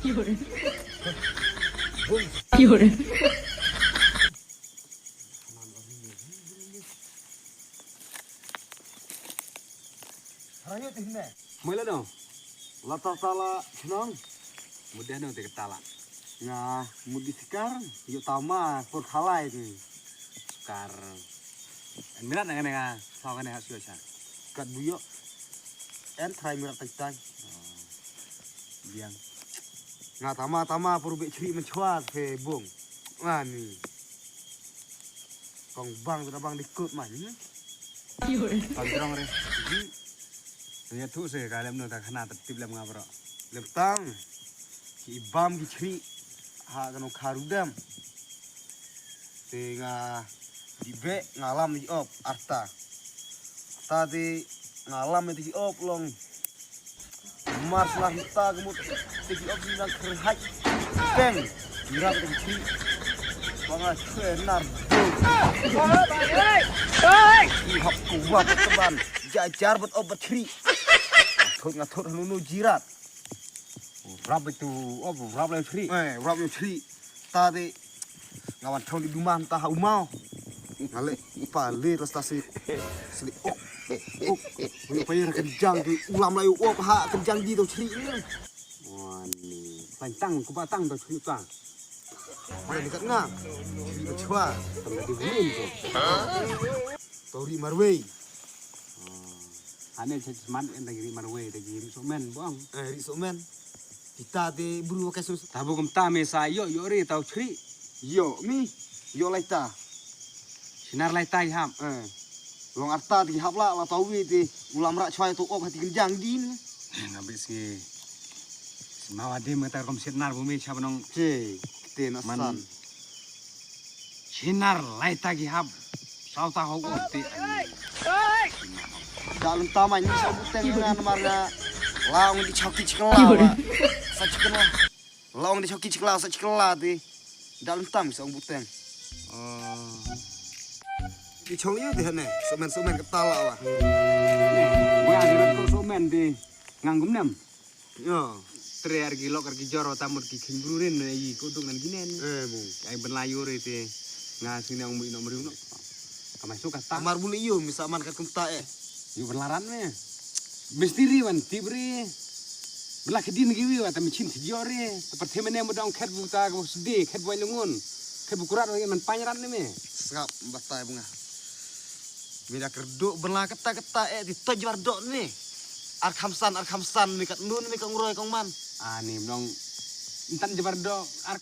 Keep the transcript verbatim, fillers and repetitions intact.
有人，有人。 Hara ïoh te hynne. Mui la dong. La ta ta la chnong. Mut deh dong te ka ta la. Nga mut di sikar, ïoh tama por khalai te. Sikar. Mirat na kane nga, saw kane ha sio cha. Kat bu ïoh. En trai mirat tang tang. Biang. Nga tama tama por be chri man chwa se bung. Ani. Kong bang tu da bang di kut man. Pang drong re. Ji. Nya tu se ka lem no ta khana ta tip lem nga bro. Lem tang. Ki bam ki chri. Ha kano kharu dam. Te nga di be nga lam di op arta. Ta te nga lam di op long. Mar slah ta kemut te di op di nang kher haj. Teng. Irap di chri. Banga chwe nar. Di hap kuat teban. Jajar bet op bet chri. Thot nga thot hanu nu jirat. Rap itu op rap lai chri. Eh, rap lai chri. Ta te nga wan thong di duman ta ha umau. Nga le pa le ras ta si. Sli ok. Ok. Wi pa yer kenjang di ulam lai op ha kenjang di to chri. Wan ni. Tang tang ku ba tang to chri ta. Wan ni kat nga. Chri ba chwa. Tang di bumin to. To ri marwei. Ane cha man en da ri marwei da ri so men bong. Eh, ri so men. Kita te bru ka so. Ta bu kum ta me sa yo yo ri ta chri. Yo mi. Yo lai ta. Sinar lai ta hap. Eh. Long arta ti hap la la ta wi ti ulam ra chwa to op hati kenjang din. Nga bisi. Sima wa de mata kom sinar bu mi cha banong. Che. Te na san. Sinar lai ta ki hap. Saw ta ho op ti. Da lun ta mai ni sa buteng na mar na. Laung di chok ki chikla. Sa chikla. Laung di chok ki chikla sa chikla ti. Da lun tam sa buteng. Di chong yu ti hane. Somen somen ka ta la wa. Wa di rat ko somen di. Ngang gum nem. Yo. Tre ar ki lok ar ki jor ta mut ki khing bru rin ne yi ko duk nan ginen. Eh bu. Ai ben la yo re te. Nga sing ne ong mu ino mriu no. Kamai su kata. Amar bu ne yo mi sa man kat kum ta eh. Yu ben laran me. Mistiri wan tibri. Bela kedin ki wi wa ta michin ti jor re. Ta perthemene mo dong khet bu ta ko sde khet bu lungun. Khet bu kurat wa man panyran ne me. Sngap batai bunga. Mi da kerdu bela keta keta eh ti toj bar dok ne. Ar khamsan ar khamsan mi kat nun mi kong roi kong man. Ah ni mlong. Intan jabar dok ar